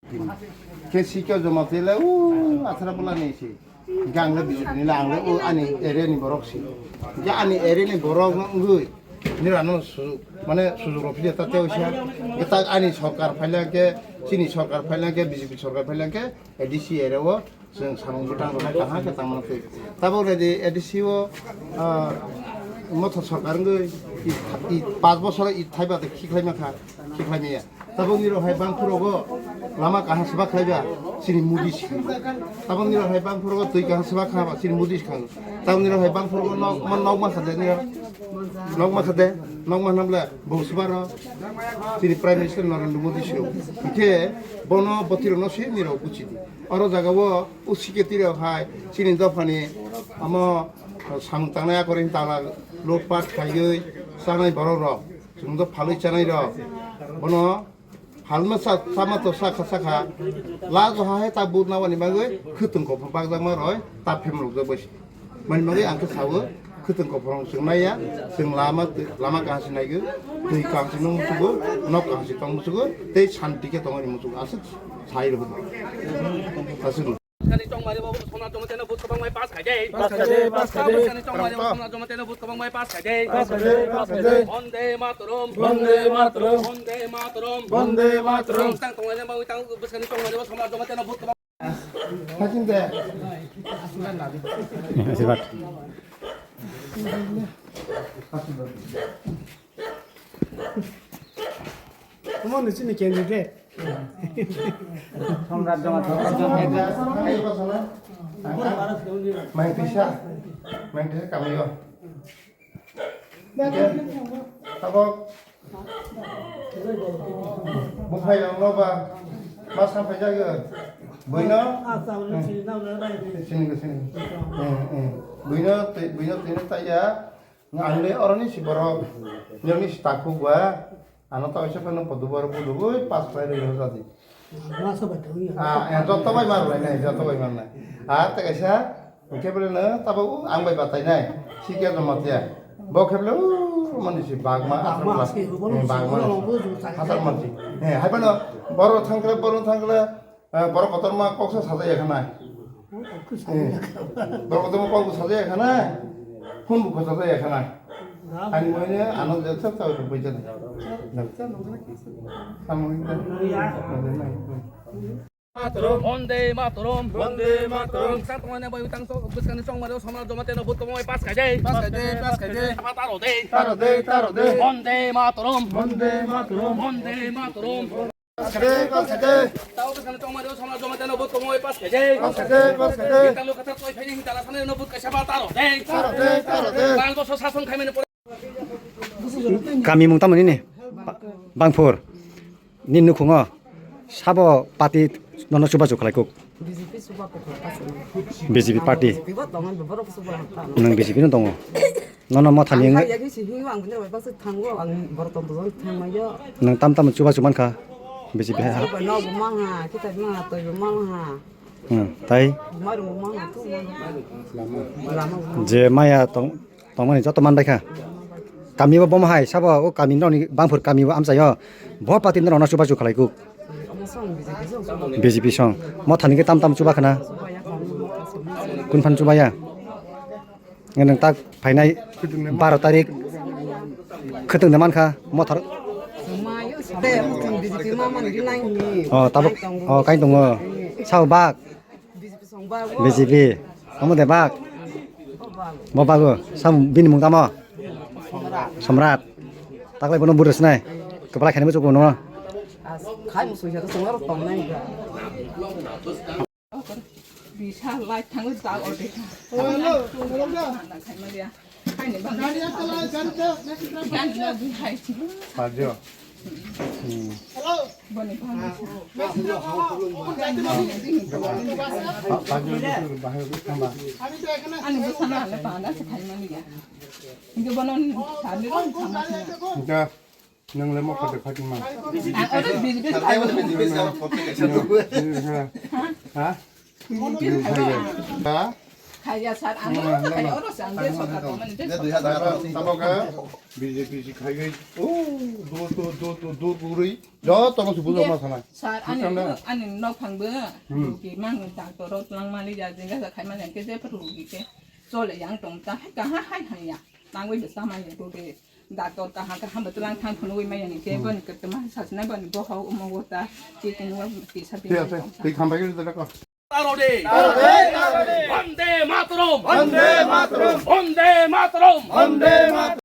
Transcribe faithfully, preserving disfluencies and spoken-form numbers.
Khe sikya joma tele u athara bola ni si. Hingke ang le B J P ni le ang le u ani area ni borok si. Hingke ani area ni borok no wngwi nira no sujuk mane sujuk rok philya ta tei usia. Hingke tak ani sorkar phailya hingke chini sorkar phailya hingke B J P sorkar phailya hingke A D C area o chwng samung bwtang rok kaham khe tangmani twi. Tabok re di A D C o ah, motha sorkar wngwi i, i, panch bosor i thaiba de khiklai ma kha, khiklai maya. Tabok nirok hai bangphorogo lama kaham seba khlaiba chini Modi si. Tabok nirok hai bangphorogo twi kaham seba khlaiba chini Modi si khango. Tabok nirok hai bangphorogo nok man nok ma khade nirok nok ma khade nok ma nabla bong seba ro chini Prime Minister Narendra Modi si. Hingke bono botirok no si nirok buchidi. Oro jaga o u siketi rok hai chini dophani amo samung tangnai akoring tala lotpat khaiwi chanai borok rok. Chwng do phalwi chanai rok. Bono phalma sa, sama to sakha sakha. Lajo ha hai ta but nawani bagwi khwtwng kophor bakjakma roi ta phemlok jak bai. Mani bagwi ang khe sawo khwtwng kophor chwng naiya, chwng lama, lama kaham se naigwi, twi kaham se nung musugo, nok kaham se tong musugo, tei santi khe tongwi musugo. Aswk sai rw. Aswk. Bwskangni chongmani bo Somrat Jamatia no vote kwbangma pass khaijai. Pass khaijai, pass khaijai. Bwskangni chongmani bo Somrat Jamatia no vote kwbangma pass khaijai. Pass khaijai, pass khaijai. Bonde Mataram. Bonde Mataram. Bonde Mataram. Bonde Mataram. Tang tonglaina bagwi tang bwskangni chongmani bo Somrat Jamatia no vote kwbang- Hakim de. Asirwad. Omo ni chini candidate. Somrat Jamatia. Main pisa, main pisa kami yo. Tabok buphai rok no ba ma sampai jago. Buino. Sini ke sini. Buino, buino tini taya. Ang le oroni si borok, nirokni si takhuk ba, ano ta oisa phano podo bor podo boi pas pai roi ho jadi. Ah, eh, joto bai mar lai nai, joto bai mar nai. Ah, ta kaisa, hingke bole no, tabo ang bai batai nai, sikya no matya. Bo khe bole, uh, mani si bagma, asal kelas. Eh, bagma, asal mansi. Eh, hai phano, boro thangkle, boro thangkle, Eh, borok kotorma koksa sajaya khanai. Eh, borok kotorma koksa sajaya khanai. Phone bo sajaya khanai. Ani moine ano je thak thak rwpui jani. Tamo wngkha. Bonde Mataram. Bonde Mataram. Tang tongmani bai tang sok bwskangni chongmani Somrat Jamatia no vote kwbangma pass khaijai. Pass khaijai, pass khaijai. Taro de. Taro de, taro de. Bonde Mataram. Bonde Mataram. Bonde Mataram. Pass khaijai, pass khaijai. Tao bwskangni chongmani Somrat Jamatia no vote kwbangma pass khaijai. Pass khaijai, pass khaijai. Hinta lo khatar toi phaini hinta la sanai no vote kaisa ba taro de. Taro de, taro de. Panch bosor sason khaimani pore. Kami mung tamo nini? Ba-, Bangphur. Nini nukhungo sabo party nono chubachu khlai kuk? B J P chuba kuk kha. B J P party. B J P bo tongo, borok chuba kha. Nwng B J P no tongo. Nono mothani ang wngwi. Hai yagwi si hingo ang bini bai baksa thango, ang borok tong tong thangmaiyo. Nwng tam tam chubachu mankha B J P ha. Chuba no bo mangha, kitai mangha, toi bo mangha. Hmm, tai? Mairung bo mangha, tu mangha. Lama bo mangha. Je maya tong Tongmani joto manbai kha. Kami bo bomo hai sabo o kami nokni Bangphur kami bo amchaio. Bo party norokno chubachu khlai kuk. B J P song. Mothani khe tam tam chuba khna. Kun phan chubaya. Nwng tak phainai baro tarik khwtwng de mankha mothar. Oh, tabuk, oh, kain tongo. Sao bak. B J P. Omo de bak. Bo bago. Sam bini mung tamo? Somrat. Taklai bono bura sinai. Kepala khani muchuk bono. Khai muchuk ya to songaro tongnai. Bisa lai thango da ode. Oh, hello. Hello. Ani bang. Gari ya chala, gari ya. Gari ya, gari ya. Hello. Nang le mo kate khati ma. Ha? Ha? Khaiya sir, ano khaiya oro se ang je sorkar tongmani je sorkar. Tamo khe B J P si khaigai. O, dur, dur, dur, dur, dur, gurui. Joto no subujo ma sanai. Sir, ani, ani nok phangbo. Rugi mang doctor rok lang mali ya, jinga sa khai mali ke je rugi ke. Chole yang tong ta, hai kaha hai hai ya. Tangwi besa ma ya rugi. Doctor kaha kaha bo tlang thang phunugwi ma ya ni ke, boni ke tama sasna boni bohok umo wota. Ti tengwa ti sa bi. Tei khambai ke dada ko. Tarode. Vande Mataram. Vande Mataram. Vande Mataram. Vande Mataram.